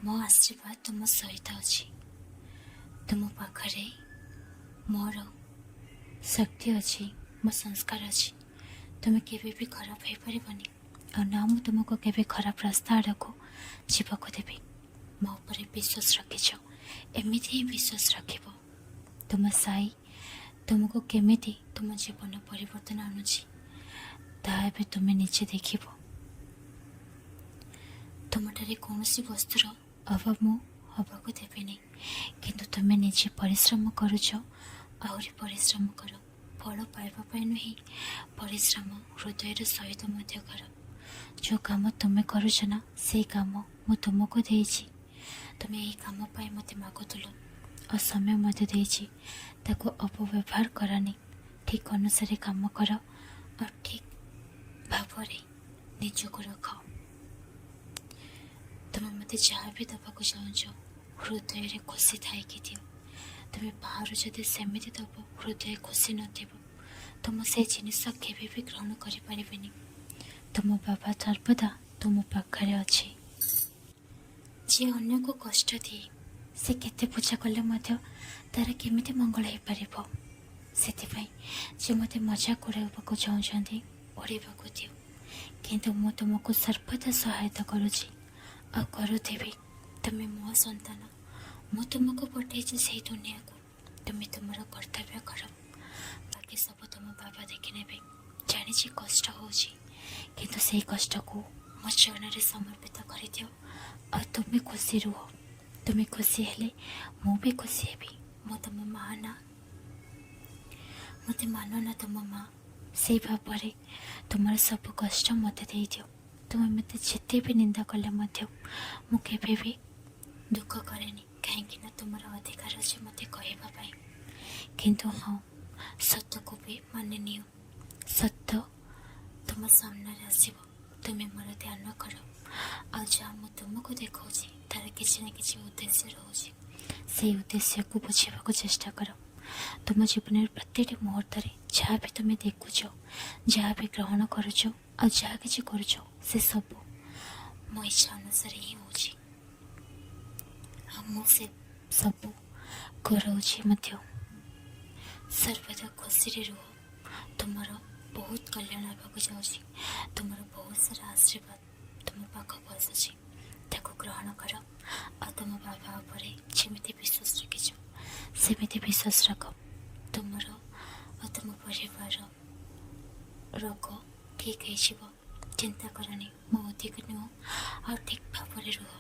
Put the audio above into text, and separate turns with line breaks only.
ମୋ ଆଶୀର୍ବାଦ ତୁମ ସହିତ ଅଛି। ତୁମ ପାଖରେ ମୋର ଶକ୍ତି ଅଛି, ମୋ ସଂସ୍କାର ଅଛି। ତୁମେ କେବେ ବି ଖରାପ ହେଇପାରିବନି ଆଉ ନା ମୁଁ ତୁମକୁ କେବେ ଖରାପ ରାସ୍ତା ଆଡ଼କୁ ଯିବାକୁ ଦେବି। ମୋ ଉପରେ ବିଶ୍ୱାସ ରଖିଛ, ଏମିତି ହିଁ ବିଶ୍ୱାସ ରଖିବ। ତୁମ ସାଇ ତୁମକୁ କେମିତି ତୁମ ଜୀବନ ପରିବର୍ତ୍ତନ ଆଣୁଛି, ତାହା ଏବେ ତୁମେ ନିଜେ ଦେଖିବ। ତୁମଠାରେ କୌଣସି ବସ୍ତୁର ଅଭାବ ମୁଁ ହେବାକୁ ଦେବିନି, କିନ୍ତୁ ତୁମେ ନିଜେ ପରିଶ୍ରମ କରୁଛ, ଆହୁରି ପରିଶ୍ରମ କର। ଫଳ ପାଇବା ପାଇଁ ନୁହେଁ, ପରିଶ୍ରମ ହୃଦୟର ସହିତ ମଧ୍ୟ କର। ଯେଉଁ କାମ ତୁମେ କରୁଛ ନା, ସେଇ କାମ ମୁଁ ତୁମକୁ ଦେଇଛି। ତୁମେ ଏହି କାମ ପାଇଁ ମୋତେ ମାଗୁଥିଲ ଆଉ ସମୟ ମଧ୍ୟ ଦେଇଛି। ତାକୁ ଅପବ୍ୟବହାର କରନି। ଠିକ୍ ଅନୁସାରେ କାମ କର ଆଉ ଠିକ୍ ଭାବରେ ନିଜକୁ ରଖ। ତୁମେ ମୋତେ ଯାହା ବି ଦେବାକୁ ଚାହୁଁଛ, ହୃଦୟରେ ଖୁସି ଥାଇକି ଦିଅ। ତୁମେ ବାହାରୁ ଯଦି ସେମିତି ଦେବ, ହୃଦୟ ଖୁସି ନଥିବ, ତ ମୁଁ ସେ ଜିନିଷ କେବେ ବି ଗ୍ରହଣ କରିପାରିବିନି। ତୁମ ବାବା ସର୍ବଦା ତୁମ ପାଖରେ ଅଛି। ଯିଏ ଅନ୍ୟକୁ କଷ୍ଟ ଦିଏ, ସେ କେତେ ପୂଜା କଲେ ମଧ୍ୟ ତାର କେମିତି ମଙ୍ଗଳ ହେଇପାରିବ? ସେଥିପାଇଁ ଯେ ମୋତେ ମଜାକ ଉଡ଼ାଇବାକୁ ଚାହୁଁଛନ୍ତି, ଉଡ଼େଇବାକୁ ଦିଅ। କିନ୍ତୁ ମୁଁ ତୁମକୁ ସର୍ବଦା ସହାୟତା କରୁଛି ଆଉ କରୁଥିବି। ତୁମେ ମୋ ସନ୍ତାନ। ମୁଁ ତୁମକୁ ପଠେଇଛି ସେଇ ଦୁନିଆକୁ। ତୁମେ ତୁମର କର୍ତ୍ତବ୍ୟ କର, ବାକି ସବୁ ତୁମ ବାବା ଦେଖିନେବେ। ଜାଣିଛି କଷ୍ଟ ହେଉଛି, କିନ୍ତୁ ସେଇ କଷ୍ଟକୁ ମୋ ଚରଣରେ ସମର୍ପିତ କରିଦିଅ ଆଉ ତୁମେ ଖୁସି ରୁହ। ତୁମେ ଖୁସି ହେଲେ ମୁଁ ବି ଖୁସି ହେବି। ମୁଁ ତୁମ ମା ନା? ମୋତେ ମାନ ନା ତୁମ ମା? ସେଇ ଭାବରେ ତୁମର ସବୁ କଷ୍ଟ ମୋତେ ଦେଇଦିଅ। ତୁମେ ମୋତେ ଯେତେ ବି ନିନ୍ଦା କଲେ ମଧ୍ୟ ମୁଁ କେବେ ବି ଦୁଃଖ କରେନି, କାହିଁକି ନା ତୁମର ଅଧିକାର ଅଛି ମୋତେ କହିବା ପାଇଁ। କିନ୍ତୁ ହଁ, ସତକୁ ବି ମାନି ନିଅ। ସତ ତୁମ ସାମ୍ନାରେ ଆସିବ। ତୁମେ ମୋର ଧ୍ୟାନ କର ଆଉ ଯାହା ମୁଁ ତୁମକୁ ଦେଖାଉଛି, ତାର କିଛି ନା କିଛି ଉଦ୍ଦେଶ୍ୟ ରହୁଛି। ସେଇ ଉଦ୍ଦେଶ୍ୟକୁ ବୁଝିବାକୁ ଚେଷ୍ଟା କର। ତୁମ ଜୀବନର ପ୍ରତିଟି ମୁହୂର୍ତ୍ତରେ ଯାହା ବି ତୁମେ ଦେଖୁଛ, ଯାହା ବି ଗ୍ରହଣ କରୁଛ ଆଉ ଯାହା କିଛି କରୁଛ, ସେ ସବୁ ମୋ ଇଚ୍ଛା ଅନୁସାରେ ହିଁ ହେଉଛି ଆଉ ମୁଁ ସେ ସବୁ କରାଉଛି ମଧ୍ୟ। ସର୍ବଦା ଖୁସିରେ ରୁହ। ତୁମର ବହୁତ କଲ୍ୟାଣ ହେବାକୁ ଯାଉଛି। ତୁମର ବହୁତ ସାରା ଆଶୀର୍ବାଦ ତୁମ ପାଖକୁ ଆସୁଛି। ତାକୁ ଗ୍ରହଣ କର ଆଉ ତୁମ ବାବା ଉପରେ ଯେମିତି ବିଶ୍ୱାସ ରଖିଛ, ସେମିତି ବିଶ୍ୱାସ ରଖ। ତୁମର ଆଉ ତୁମ ପରିବାରର ରୋଗ ଠିକ୍ ହେଇଯିବ। ଚିନ୍ତା କରନି, ମୁଁ ଅଧିକ ନୁହଁ ଆଉ ଠିକ୍ ଭାବରେ ରୁହ।